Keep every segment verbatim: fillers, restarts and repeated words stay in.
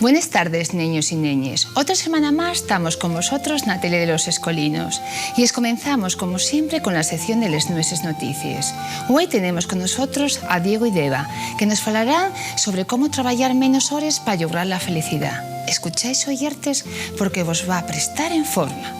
Buenes tardes, neños y neñes. Otra semana más tamos con vosotros na tele de los escolinos. Y escomenzamos, como siempre, con la sección de les nueses noticies. Güei tenemos con nosotros a Diego y Deva, que nos falarán sobre cómo trabayar menos hores pa llograr la felicidá. Escucháis, oyentes, porque vos va a prestar en forma.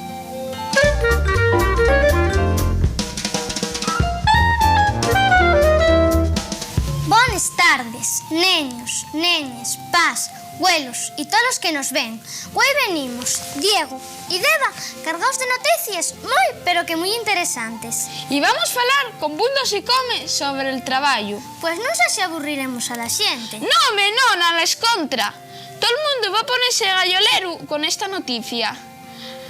Bones tardes, neños, neñes, pas, güelos y tolos que nos ven. Güei venimos, Diego y Deva, cargaos de noticies mui, pero que mui interesantes. Y vamos falar con Punto Sicome sobre'l trabayu. Pues nun sabe si aburriremos a la xente. No, home, non, a la escontra. Tol mundu va ponese gayoleru con esta noticia.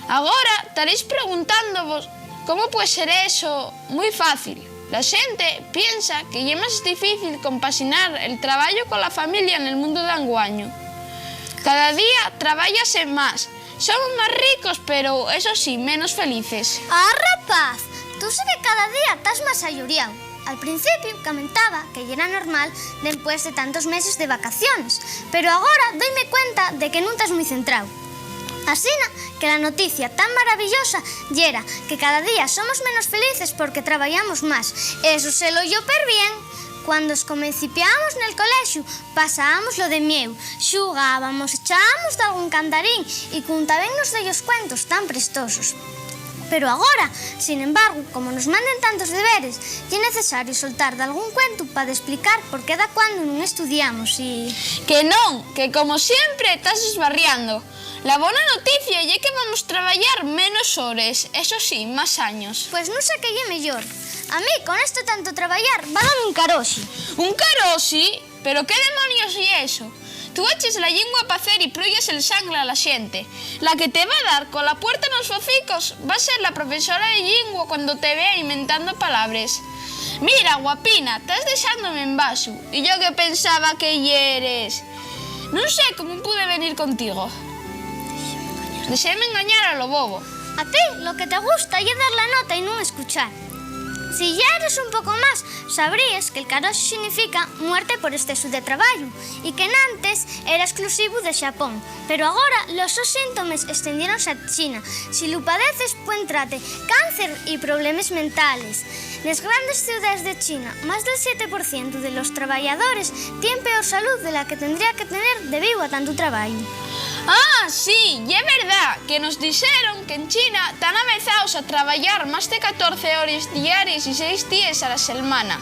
Agora taréis preguntándovos cómo pue ser eso. Mui fácil. La xente piensa que ye más difícil compasinar el trabayu cola familia nel mundu d'anguaño. Cada día trabáyase más. Somos más ricos, pero, eso sí, menos felices. Ah, rapaz, tú sí que cada día tas más ayuriao. Al principiu camentaba que yera normal dempués de tantos meses de vacaciones, pero agora doime cuenta de que nun tas mui centrao. Asina que la noticia tan maravillosa yera que cada día somos menos felices porque trabayamos más. Eso se lo yo perbién. Cuando escomencipiábamos nel colexiu, pasábamoslo de mieu, xugábamos, echábamos dalgún cantarín y cuntábennos dellos cuentos tan prestosos. Pero agora, sin embargo, como nos manden tantos deberes, ye necesario soltar dalgún cuentu pa desplicar por qué dacuando nun estudiamos y... Que non, que como siempre tas esbarriando. La bona noticia ye que vamos trabayar menos hores, eso sí, más años. Pues nun sé qué ye meyor. A mí, con esto tanto trabayar, va dame un caroxi. ¿Un caroxi? ¿Pero qué demonios ye eso? Tú eches la llingua p'hacer y pruyes el sangle a la xente. La que te va dar cola puerta nos foficos va ser la profesora de llingua cuando te vea inventando palabres. Mira, guapina, tas dexándome en baxu. Y yo que pensaba que yeres... Nun sé cómo pude venir contigo. Dexéme engañar a lo bobo. A ti lo que te gusta ye dar la nota y nun escuchar. Si ya eres un poco más, sabríes que'l caroxi significa muerte por excesu de trabayu y que enantes era exclusivu de Xapón, pero agora los sos síntomes estendiéronse a China. Si lu padeces, pue entrate cáncer y problemes mentales. Nes grandes ciudaes de China, más del siete por cientu de los trabayadores tien peor salú de la que tendría que tener debíu a tantu trabayu. Ah, sí, ye verdá que nos dixeron que en China tán avezaos a trabayar más de catorce hores diaries y seis díes a la selmana.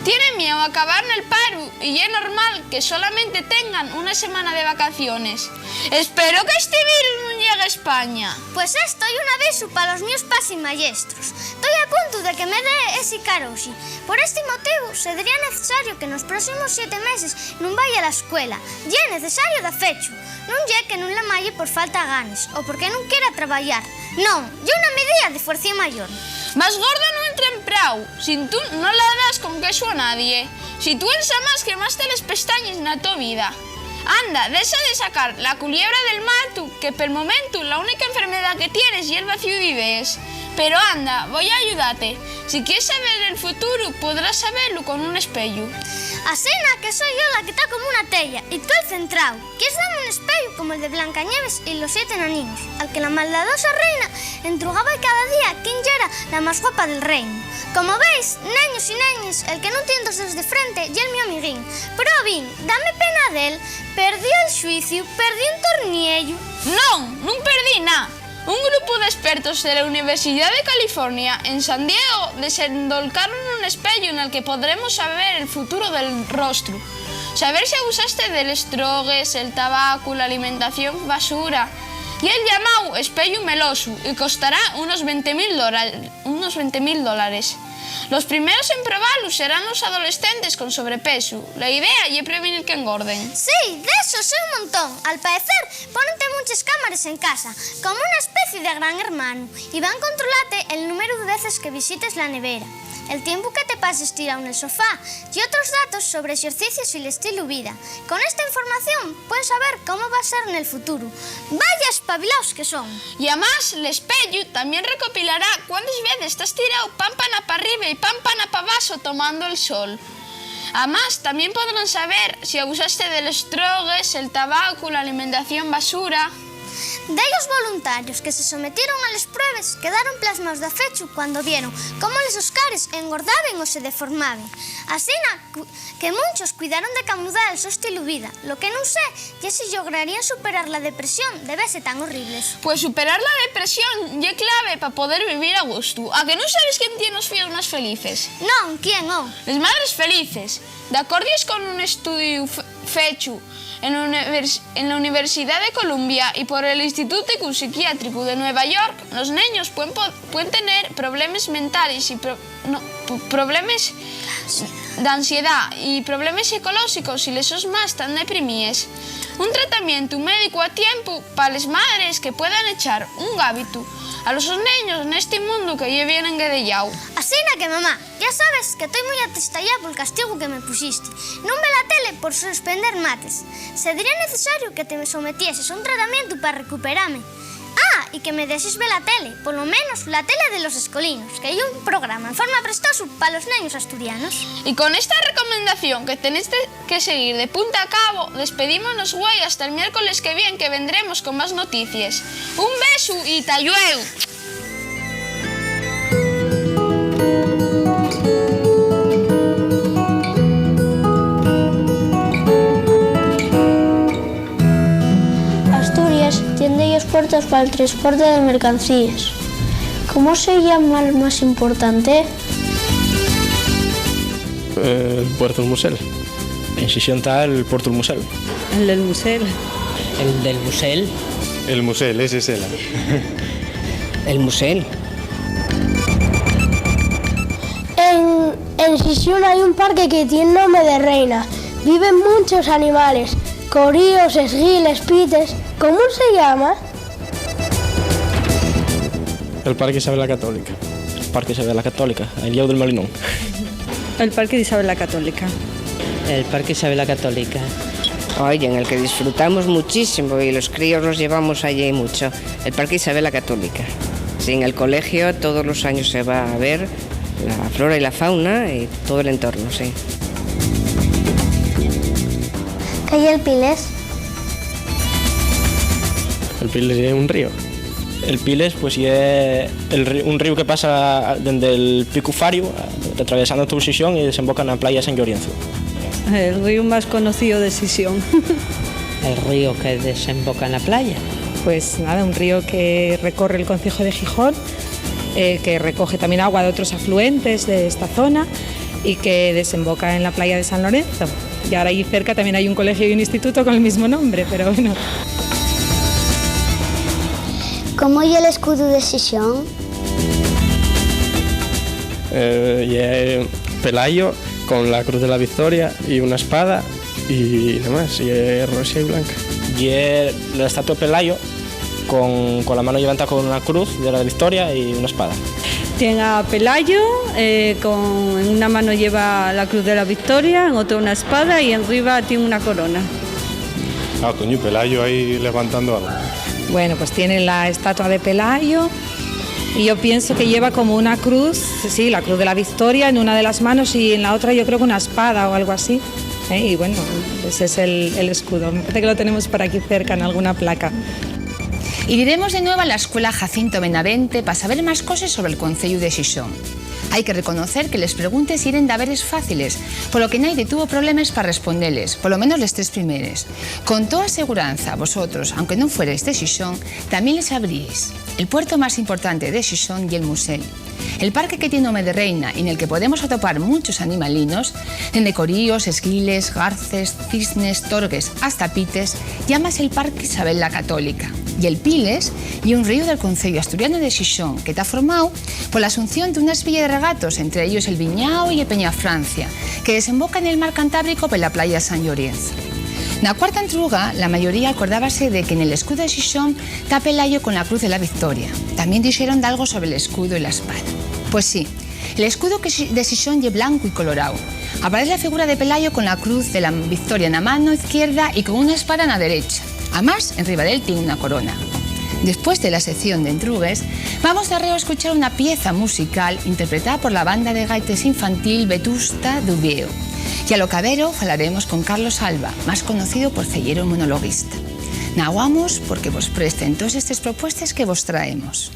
Tienen mieu a acabar nel paru y ye normal que solamente tengan una semana de vacaciones. Espero que esti virus nun llegue a España. Pues esto ye un avisu pa los mios pas y mayestros. Toi a puntu de que me dé esi caroxi. Por esti motivu, sedría necesario que nos próximos siete meses nun vaya a la escuela. Ye necesario dafechu. Nun ye que nun la maye por falta ganes o porque nun quiera trabayar. Non, ye una midía de fuercia mayor. Más gorda nun entra en prau, si tú no la das con quesu a nadie, si tú ensamas que más te les pestañes na to vida. Anda, dexa de sacar la culiebra del matu, que pel momentu la única enfermedá que tienes ye'l vacíu d'idees. Pero anda, voi a ayudate. Si quies saber el futuru, podrás sabelu con un espeyu. Asina que soi yo la que ta como una teya, y tú el centrao. ¿Quies dame un espeyu como'l de Blancanieves y los siete enaninos, al que la maldadosa reina entrugába'l cada día quién yera la más guapa del reinu? Como veis, neños y neñes, el que nun tien dos dedos de frente ye'l mio amiguín. Probín, dame pena d'él. Perdió el xuiciu, perdió un torniellu. Non, nun perdí na. Un grupu d'espertos de la Universidá de California en San Diego desendolcaron un espeyu nel que podremos saber el futuru del rostru. Saber si abusaste de les drogues, el tabacu, l'alimentación basura. Ye'l llamáu espeyu melosu y costará unos venti mil dólares. Unos venti mil dólares. Los primeros en probalu serán los adolescentes con sobrepesu. La idea ye prevenir qu'engorden. Sí, d'eso sé un montón. Al paecer, pónente munches cámares en casa, como una especie de gran hermanu, y van controlate el númberu de veces que visites la nevera, el tiempu que te pases tirao nel sofá y otros datos sobre exercicios y l'estilu vida. Con esta información, puen saber cómo va ser nel futuru. Vaya espabilaos que son! Y amás, l'espeyu tamién recopilará cuántes veces tas tirao pámpana p'arriba y pámpana p'abaxo tomando el sol. Amás, tamién podrán saber si abusaste de les drogues, el tabacu, l'alimentación basura. Dellos voluntarios que se sometieron a les pruebes quedaron plasmaos dafechu cuando vieron cómo les sos cares engordaben o se deformaben. Asina cu-, que munchos cuidaron de camudar el so estilu vida. Lo que nun sé ye si llograríen superar la depresión de vese tan horribles. Pues superar la depresión ye clave pa poder vivir a gustu. ¿A que nun sabes quién tien los fieles más felices? Non, ¿quién, oh? Les madres felices. D'acordies con un estudiu fe-, fechu en la univers-, en la Universidad de Columbia y por el Instituto Psiquiátrico de Nueva York, los neños puen po-, puen tener problemes mentales y pro-, no, p-, problemes d'ansiedá y problemes psicolóxicos si les sos más tán deprimíes. Un tratamientu médicu a tiempu pa les madres que puedan echar un gábitu a los sos neños nesti mundu que ye bien enguedeyáu. Asina que, mamá, ya sabes que toi mui atristayá pol castigu que me puxiste. Nun ve la tele por suspender mates. Sedría necesario que te me sometieses a un tratamientu pa recuperame. Ah, y que me deses ve la tele, polo menos la tele de los escolinos, que ye un programa en forma prestosu pa los neños asturianos. Y con esta recomendación que tenéis de, que seguir de punta a cabo, despedímonos güei hasta el miércoles que vien, que vendremos con más noticies. Un besu y ta llueu. Asturias tien dellos puertos pal tresporte de mercancíes. ¿Cómo se llama'l más importante? El puerto del Musel. En Xixón ta el puerto del Musel. El del Musel. El del Musel. El Musel, ese es él. El Musel. En, en Xixón hai un parque que tien nome de reina. Viven munchos animales, coríos, esguiles, pites. ¿Cómo se llama? El Parque Isabel la Católica. El Parque Isabel la Católica, al llau del Malinón. El Parque de Isabel la Católica. El Parque Isabel la Católica. Oye, en el que disfrutamos muchísimo y los críos los llevamos allí mucho. El Parque Isabel la Católica. Sí, en el colegio todos los años se va a ver la flora y la fauna y todo el entorno, sí. ¿Qué ye el Piles? El Piles ye un río. El Piles, pues, ye el ri-, un río que pasa dende'l Picu Fariu, atravesando toda Xixón y desemboca na playa de San Llorienzu. El río más conocido de Xixón. El río que desemboca na playa. Pues nada, un río que recorre el concejo de Gijón, eh, que recoge también agua de otros afluentes de esta zona y que desemboca en la playa de San Lorenzo. Y ahora allí cerca también hay un colegio y un instituto con el mismo nombre, pero bueno. ¿Cómo ye l'escudu de Xixón? Eh, ye Pelayo con la Cruz de la Victoria y una espada y demás, ye roxa y blanca. Ye la estatua de Pelayo con, con la mano llevantada con una cruz de la victoria y una espada. Tien a Pelayo, eh, con, en una mano lleva la cruz de la victoria, en otra una espada y enriba tien una corona. Ah, coño, Pelayo ahí levantando algo. Bueno, pues tiene la estatua de Pelayo y yo pienso que lleva como una cruz, sí, la cruz de la victoria en una de las manos y en la otra yo creo que una espada o algo así. ¿Eh? Y bueno, ese es el, el escudo. Me parece que lo tenemos por aquí cerca, en alguna placa. Y diremos de nuevo a la Escuela Jacinto Benavente pa saber más coses sobre el Conceyu de Xixón. Hai que reconocer que les preguntes yeren daveres fáciles, polo que naide tuvo problemes pa respondeles, polo menos les tres primeres. Con toa seguranza, vosotros, aunque non fuerais de Xixón, tamién les sabríais. El puerto más importante de Xixón ye el Musel. El parque que tien nome de reina y nel que podemos atopar munchos animalinos, dende coríos, esguiles, garces, cisnes, torgues, hasta pites, llámase el Parque Isabel la Católica. Y el Piles ye un ríu del Conceyu Asturianu de Xixón que ta formao pola asunción d'una esbella de regatos, entre ellos el Viñao y el Peñafrancia, que desemboca nel mar Cantábrico pela playa San Llorienzu. Na cuarta entruga, la mayoría acordábase de que nel escudo de Xixón ta Pelayo con la Cruz de la Victoria. Tamién dixeron dalgo sobre l'escudo y la espada. Pues sí, el escudo que xi-, de Xixón ye blancu y colorao. Aparez la figura de Pelayo con la Cruz de la Victoria na mano izquierda y con una espada na derecha, amás, enriba d'él tien una corona. Después de la sección d'entrugues, vamos darreo a escuchar una pieza musical interpretada por la Banda de Gaites Infantil Vetusta d'Uviéu, Y a lo cabero falaremos con Carlos Alba, más conocido por Ceyero Monologuista. Naguamos porque vos presten toes estes propuestes que vos traemos.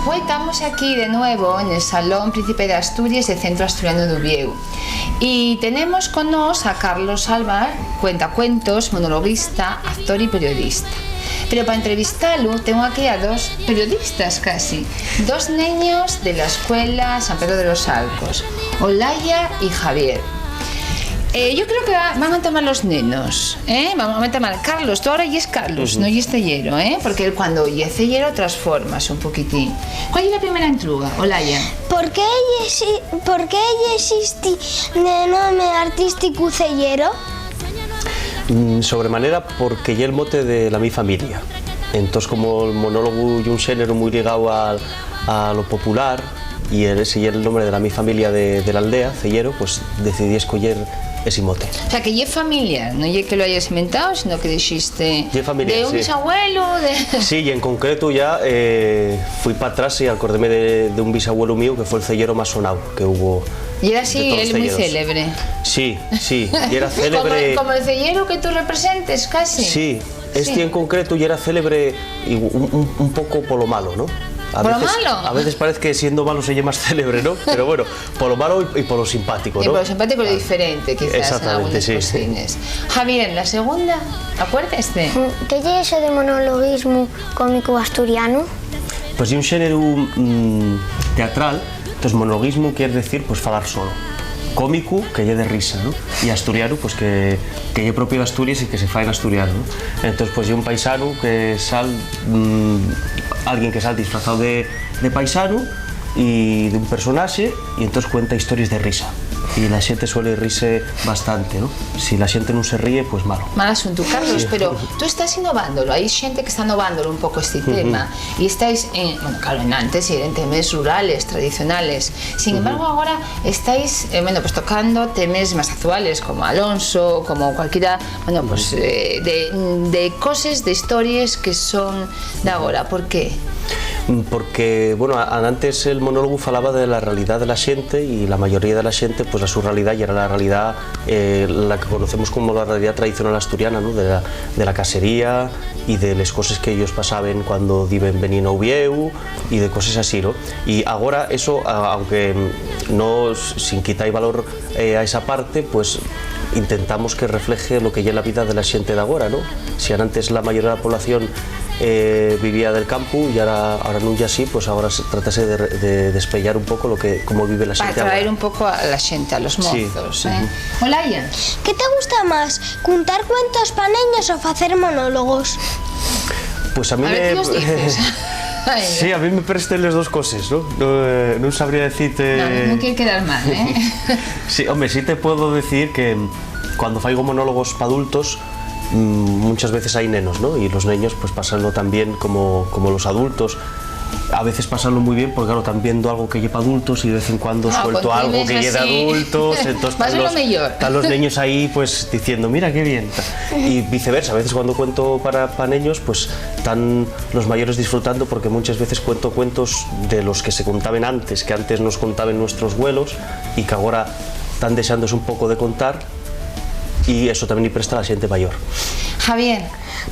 Güei tamos aquí de nuevo en el Salón Príncipe de Asturias del Centro Asturiano d'Uviéu. Y tenemos con nós a Carlos Alba, cuentacuentos, monologuista, actor y periodista. Pero pa entrevistalu tengo aquí a dos periodistas casi, dos neños de la Escuela San Pedro de los Alcos, Olaya y Javier. Eh, yo creo que va-, van a tomar los nenos, ¿eh? Van a tomar Carlos, tú ahora yes Carlos, no yes Ceyero, ¿eh? Porque él cuando ye Ceyero transformas un poquitín. ¿Cuál es la primera entruga, Olaya? ¿Por qué ye si-, por qué ye esti nome artístico Ceyero? Mm, sobremanera porque ye el mote de la mi familia. Entós, como el monólogu ye un xéneru mui ligao al, a lo popular, y el, ese ye el nombre de la mi familia de, de la aldea, Ceyero, pues decidí escoyer esi mote. O sea, que ye familiar, no ye que lo hayas inventado, sino que dixiste... Ye familiar, de un sí. Bisabuelo, de... Sí, y en concreto ya, eh, fui pa atrás y acordéme de, de un bisabuelo mío que fue el ceyero más sonado que hubo. Y era así, de todos los él muy ceyeros. Célebre. Sí, sí, y era célebre. Como, como el ceyero que tú representes, casi. Sí, este sí. En concreto ya era célebre y un, un, un poco por lo malo, ¿no? A veces, ¿por lo malo? A veces parece que siendo malo se llama más célebre, ¿no? Pero bueno, por lo malo y, y por lo simpático, ¿no? Y por lo simpático y lo diferente, quizás, en algunas cosines. Exactamente, sí. Javier, la segunda, acuérdese. ¿Qué ye eso de monologuismo cómico asturiano? Pues ye un xéneru, mm, teatral, entonces monologuismo quiere decir, pues, falar solo. Cómico, que ye de risa, ¿no? Y asturiano, pues, que, que ye propio de Asturias y que se fai en asturiano, ¿no? Entonces, pues, ye un paisanu que sal, mm, alguien que sal disfrazado de, de paisanu y d'un personaxe, y entonces cuenta histories de risa. Y la xente suele rirse bastante, ¿no? Si la xente nun se ríe, pues malo. Mal asuntu. Carlos, sí. Pero tú estás innovándolo. Hai xente que está innovándolo un poco este tema. Y estáis en, bueno, claro, en antes y en temas rurales, tradicionales. Sin embargo, ahora estáis, eh, bueno, pues tocando temas más actuales, como Alonso, como cualquiera, bueno, pues, eh, de, de coses, de histories que son de agora. ¿Por qué? Porque, bueno, a-, antes el monólogo falaba de la realidá de la xente, y la mayoría de la xente, pues, la su realidá ya era la realidá, eh, la que conocemos como la realidá tradicional asturiana, ¿no? De la, de la casería y de les coses que ellos pasaben cuando diben, veníen a Uviéu, y de coses así, ¿no? Y agora eso, a-, aunque, mm, no, s-, sin quitar valor, eh, a esa parte, pues intentamos que refleje lo que ye la vida de la xente d'agora, ¿no? Si antes la mayoría de la población, eh, vivía del campu, y ahora, ahora nun ye así, pues ahora se, trátase de re-, de despellar un poco lo que, cómo vive la xente agora. Pa traer un poco a la xente, a los mozos, ¿eh? Sí. Olaya. ¿Qué te gusta más, contar cuentos pa neños o facer monólogos? Pues a mí me... A ver, ¿qué os dices? Sí, a mí me presten les dos coses, ¿no? No, eh, nun sabría decirte... No, nun quiere quedar mal, ¿eh? Sí, home, sí te puedo decir que, mm, cuando faigo monólogos pa adultos, mm, muchas veces hai nenos, ¿no? Y los neños, pues, pásanlo tan bien como, como los adultos. A veces pásanlo muy bien porque, claro, tán viendo algo que ye pa adultos y de vez en cuando suelto algo que ye d'adultos, entonces tán los, tán los neños ahí, pues, diciendo, "Mira, qué bien". Y viceversa, a veces cuando cuento para, pa neños, pues, tán los mayores disfrutando porque muchas veces cuento cuentos de los que se contaban antes, que antes nos contaban nuestros güelos y que agora tán dexándose un poco de contar, y eso también y presta a la xente mayor. Javier.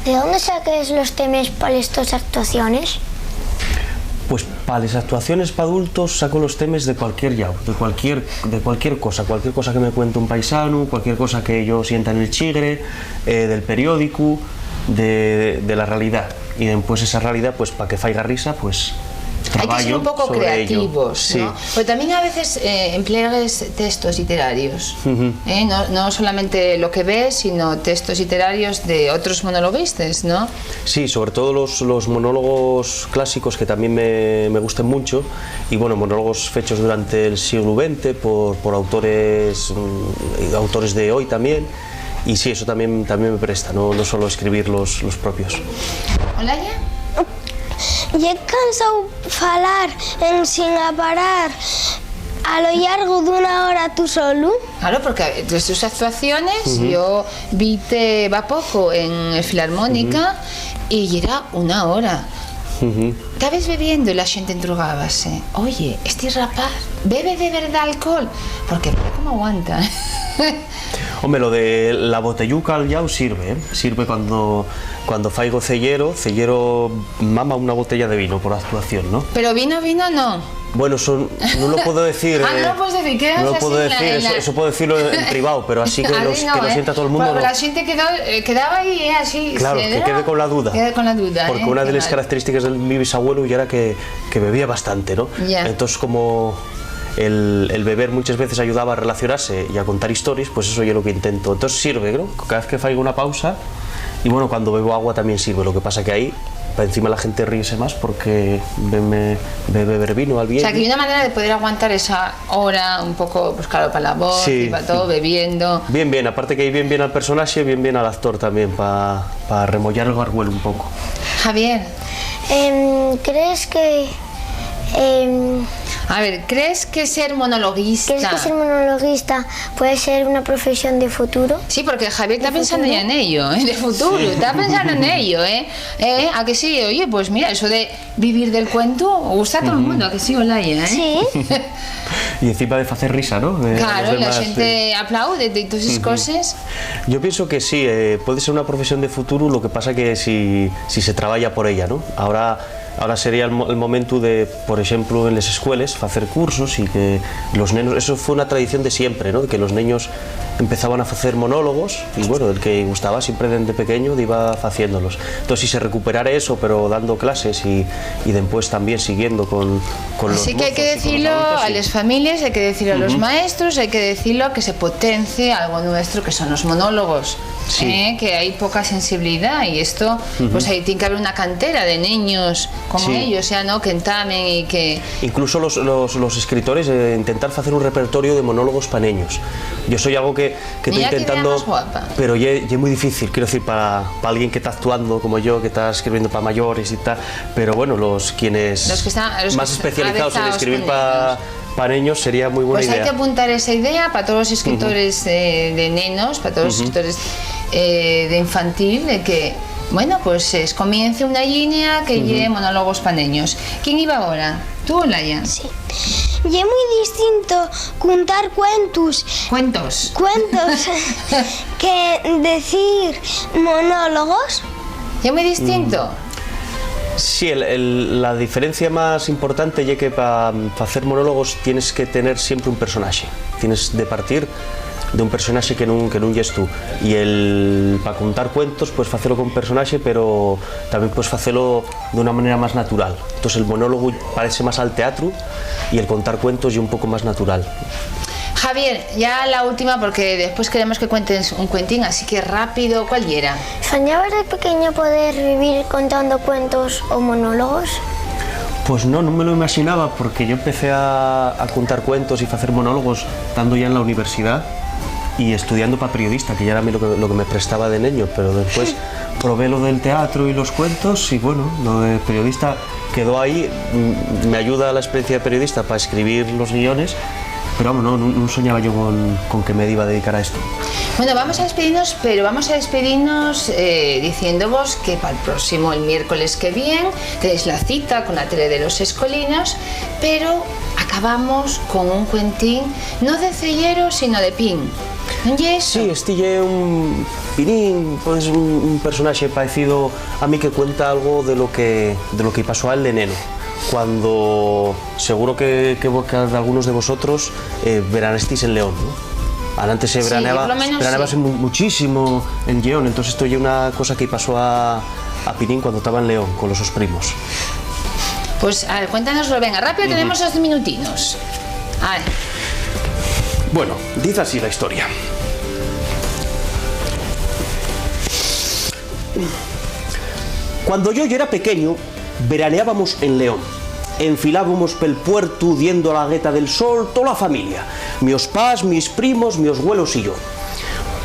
¿De dónde saques los temes pa les tos actuaciones? Pues pa les actuaciones pa adultos saco los temes de cualquier llau, de cualquier, de cualquier cosa, cualquier cosa que me cuente un paisanu, cualquier cosa que yo sienta en el chigre, eh, del periódicu, de, de la realidá. Y dempués esa realidá, pues, pa que faiga risa, pues, trabayo sobre ello. Hai que ser un poco creativos, ¿no? Sí. Pero también a veces, eh, emplegues textos literarios, ¿eh? No, no solamente lo que ves, sino textos literarios de otros monologuistas, ¿no? Sí, sobre todo los, los monólogos clásicos que también me, me gustan mucho, y bueno, monólogos fechos durante el siglo veinte por, por autores, mm, autores de hoy también, y sí, eso también, también me presta, no, no solo escribir los, los propios. Olaya. ¿Ye cansao falar ensin aparar a lo llargo d'una hora tú solu? Claro, porque les tus actuaciones, yo vite va poco en el Filarmónica y yera una hora. Tabes bebiendo y la xente entrugábase. Oye, esti rapaz bebe de verdá alcohol, porque mira cómo aguanta. Home, lo de la boteyuca al llau sirve, ¿eh? Sirve cuando, cuando faigo ceyero, ceyero mama una botella de vino por actuación, ¿no? Pero vino, vino no. Bueno, eso nun lo puedo decir, ah, eh, non lo puedes decir, quedas así en la, en la... Eso, eso puedo decirlo en privado, pero así que, los, no, que lo sienta todo el mundo, no. La xente quedó, eh, quedaba ahí, eh, así. Claro, que quede con la duda. Quede con la duda, porque una de las características del mi bisabuelo ya era que, que bebía bastante, ¿no? Ya. Entonces, como el, el beber muchas veces ayudaba a relacionarse y a contar historias, pues eso es lo que intento. Entonces sirve, ¿no? Cada vez que faigo una pausa, y bueno, cuando bebo agua también sirve. Lo que pasa que ahí, pa encima la gente ríese más porque ve, me, ve beber vino al bien. O sea, que hay una manera de poder aguantar esa hora un poco, pues claro, para la voz y para todo, bebiendo. Bien, bien. Aparte que hay bien, bien al personaje, bien, bien al actor también, para pa remollar el gargüelo un poco. Javier. Em, ¿crees que, em, A ver, ¿crees que ser monologuista? ¿Crees que ser monologuista puede ser una profesión de futuro? Sí, porque Javier está pensando ya en ello, ¿eh? De futuro, está pensando en ello, ¿eh? ¿Eh? ¿A que sí? Oye, pues mira, eso de vivir del cuento gusta a todo el mundo, ¿a que sí, Olaya, eh? Sí. Y encima de facer risa, ¿no? De, a los demás, sí. Claro, la gente aplaude y todas esas cosas. Yo pienso que sí, eh, puede ser una profesión de futuro, lo que pasa que si, si se trabaja por ella, ¿no? Ahora, ahora sería el mo-, el momento de, por ejemplo, en las escuelas, hacer cursos y que los nenos, eso fue una tradición de siempre, ¿no? Que los niños empezaban a hacer monólogos y, bueno, el que gustaba siempre desde pequeño iba haciéndolos. Entonces, si se recuperara eso, pero dando clases y, y después también siguiendo con, con los mozos y con los adultos, sí. Así que hay que decirlo a las familias, hay que decirlo a los maestros, hay que decirlo a que se potencie algo nuestro, que son los monólogos, sí, ¿eh? Que hay poca sensibilidad y esto, pues ahí tiene que haber una cantera de niños como ellos, ya, ¿no? Que entamen y que... Incluso los, los, los escritores, eh, intentar hacer un repertorio de monólogos para niños. Yo soy algo que, que estoy intentando, pero ye, ye muy difícil, quiero decir, para, para alguien que está actuando como yo, que está escribiendo para mayores y tal, pero bueno, los quienes los que están, los más que están especializados en avezados escribir para niños. Para niños sería muy buena idea. Pues hay que apuntar esa idea para todos los escritores de, de nenos, para todos los escritores, eh, de infantil, de que, bueno, pues, eh, comience una línea que lle monólogos para niños. ¿Quién iba ahora? ¿Tú, Olaya? Sí. Ye muy distinto contar cuentos. Cuentos. Cuentos que decir monólogos. ¿Ye muy distinto? Sí, el, el, la diferencia más importante ye que para hacer monólogos tienes que tener siempre un personaje. Tienes de partir d'un personaxe que nun, que nun yes tú. Y el, pa contar cuentos, pues facelo con personaxe, pero tamién pues facelo d'una manera más natural. Entonces el monólogu parece más al teatru y el contar cuentos ye un poco más natural. Javier, ya la última, porque después queremos que cuentes un cuentín, así que rápido, ¿cuál yera? ¿Soñabas de pequeño poder vivir contando cuentos o monólogos? Pues no, nun me lo imaxinaba, porque yo empecé a, a contar cuentos y facer monólogos tando ya en la universidad y estudiando pa periodista, que ya era a mí lo que, lo que me prestaba de neño, pero después probé lo del teatro y los cuentos y, bueno, lo de periodista quedó ahí. Mm, me ayuda la experiencia de periodista pa escribir los guiones, pero vamos, no, nun, nun soñaba yo con, con que me iba a dedicar a esto. Bueno, vamos a despedirnos, pero vamos a despedirnos, eh, diciéndovos que pa'l próximo, el miércoles que vien, tenéis la cita con la tele de los escolinos, pero acabamos con un cuentín, no de ceyero, sino de pin. ¿Non ye eso? Sí, esti ye un pinín, pues, un, un personaxe parecido a mí que cuenta algo de lo que, de lo que pasó a él de neno. Cuando, seguro que, que vo-, que algunos de vosotros, eh, veranestiz en León, ¿no? Antes se... Sí, veraneaba, por lo menos veraneábase sí. Mu-, muchísimo en Lleón, entonces esto ye una cosa que pasó a, a Pinín cuando estaba en León con los sus primos. Pues, a ver, cuéntanoslo, venga, rápido, tenemos dos minutinos. A ver. Bueno, dice así la historia. Cuando yo yera pequeño, veraneábamos en León. Enfilábamos pel puertu diendo a la gueta del sol tola familia, mios pas, mis primos, mios güelos y yo.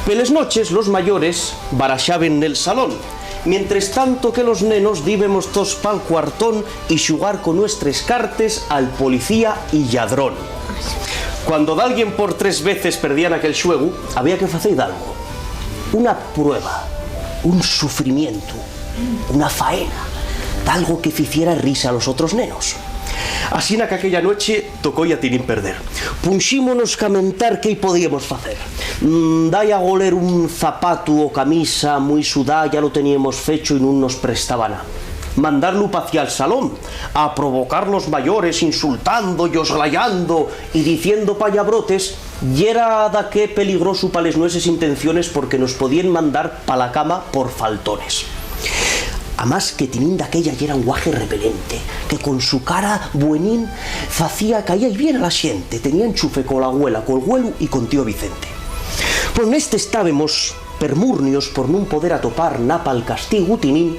Peles noches los mayores baraxaben nel salón, mientres tanto que los nenos díbemos tos pal cuartón y xugar con nuestres cartes al policía y lladrón. Cuando dalguien por tres veces perdía naquel xuegu, había que facer dalgo. Una prueba, un sufrimientu, una faena, dalgo que ficiera risa a los otros nenos. Asina qu'aquella nueche tocó-y a Tinín perder. Punxímonos camentar qué podíamos facer. Mm, dai a goler un zapatu o camisa mui sudá, ya lo teníamos fecho y nun nos prestaba ná. Mandarlu pacia'l salón, a provocar los mayores, insultando-yos, glayando y diciendo pallabrotes, yera daqué peligrosu pa les nueses intenciones, porque nos podíen mandar pa la cama por faltones. Amás que Tinín daquella yera un guaje repelente, que con su cara buenín facía caía bien a la xente, tenía enchufe cola güela, col güelu y con tío Vicente. Pues neste estábemos permurnios por nun poder atopar ná pal castigu Tinín,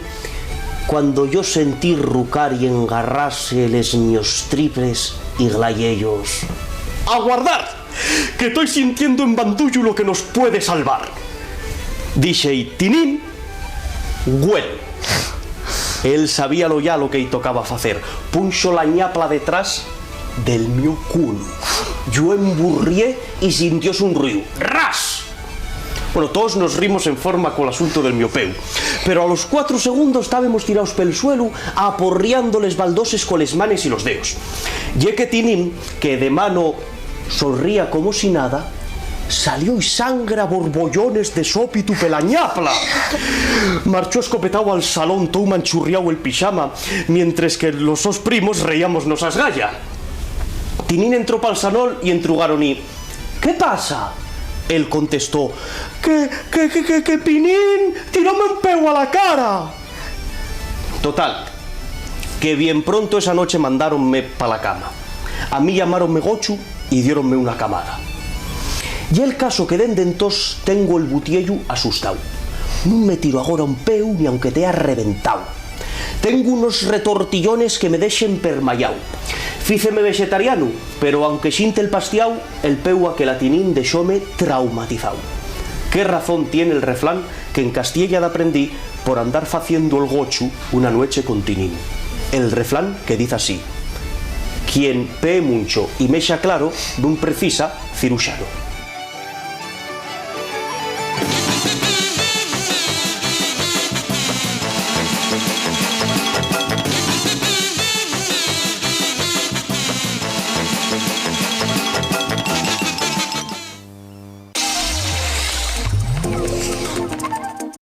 cuando yo sentí rucar y engarrase les mios tripes y glayé-yos: "Aguardar, que toi sintiendo en bandullu lo que nos puede salvar". Dixe-y: "Tinín, güel". Él sabíalo ya lo que-y tocaba facer. Punxo la ñapla detrás del mio culu. Yo emburrié y sintióse un ruiu. ¡Ras! Bueno, toos nos rimos en forma col asuntu del mio peu, pero a los cuatro segundos tábemos tiraos pel suelu aporriando les baldoses coles manes y los deos. Ye que Tinín, que de mano sonría como si nada, salió y sangra borbollones de sópitu pela ñapla. Marchó escopetao al salón, tou manchurriao el pixama, mientres que los sos primos reíamos nos asgaya. Tinín entró pal salón y entrugaron-y: "¿Qué pasa?". Él contestó: "Que, que, que, que, que Pinín tiróme un peu a la cara". Total, que bien pronto esa noche mandáronme pa la cama. A mí llamáronme Gochu y diéronme una camada. Y el caso que dende entós tengo el butiellu asustao. Nun me tiro agora un peu ni aunque tea reventao. Tengo unos retortillones que me dexen permayao. Fíceme vexetarianu, pero aunque xinte el pastiao, el peu aquel a Tinín dexóme traumatizao. ¿Qué razón tien el refrán que en Castiella daprendí por andar faciendo el gochu una nueche con Tinín? El refrán que diz así: "Quien pee muncho y mexa claro, nun precisa ciruxano".